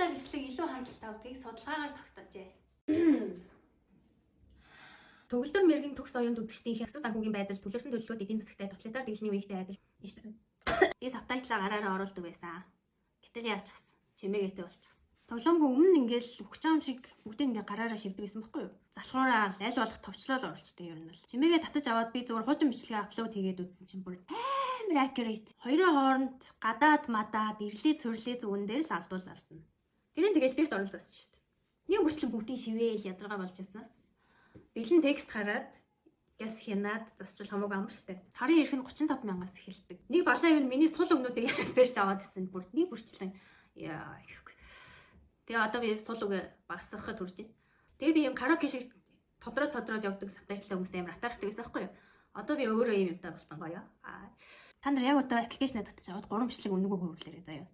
Subtitle-тай бичлэг илүү хандлт авдгийг судалгаагаар тогтоожээ. Төгөлдөр мэргэн төгс оюун үзэгчдийн хэсэг санхүүгийн байдал, түлхэрсэн төлөвлөгөөт, эдийн засагтай, тоталитар дэглэмийн үеийнхтэй адил. Би subtitle-аа гараараа оруулдаг байсан. Гэтэл яачихсан. Чимээгээтэй болчихсон. Тоглоомгүй өмнө ингээл үхэж байгаа юм шиг бүгдийг ингээ гараараа шивдэг гэсэн байхгүй юу? Залхуураа аль болох товчлол оруулцдаг юм нь бол. Чимээгээ татаж аваад би зүгээр хуучин бичлэгээ upload хийгээд үзсэн чинь бүр амар accurate. Хоёрын хооронд гадаад мадаад ирлий цурилий зүгэн дээр л алдуул алдна. Тэрийн тэгэл дэрт оруулаад шүү дээ. Нэг бүрчлэн бүгдийг шивэл ядаргаа болж яснаас бэлэн текст хараад гяс хянаад засчвал хамаагүй амар штэ. Сарын эрх нь 35 мянгаас эхэлдэг. Нэг балаа юм, миний сул өгнүүдийг барьж аваад ирсэн. Бүр нэг бүрчлэн яа. Тэгээ одоо би сул үг багасгахад хүрч байна. Тэгээ би юм караоке шиг тодроо тодроод явдаг subtitle хүмүүс амар атаархдаг гэсэн байхгүй юу? Одоо би өөрөө ийм юмтай болсон гоё. Аа. Та нар яг одоо application татаж аваад гурван бичлэг үнэгүй хөрвүүлээрэй заяа.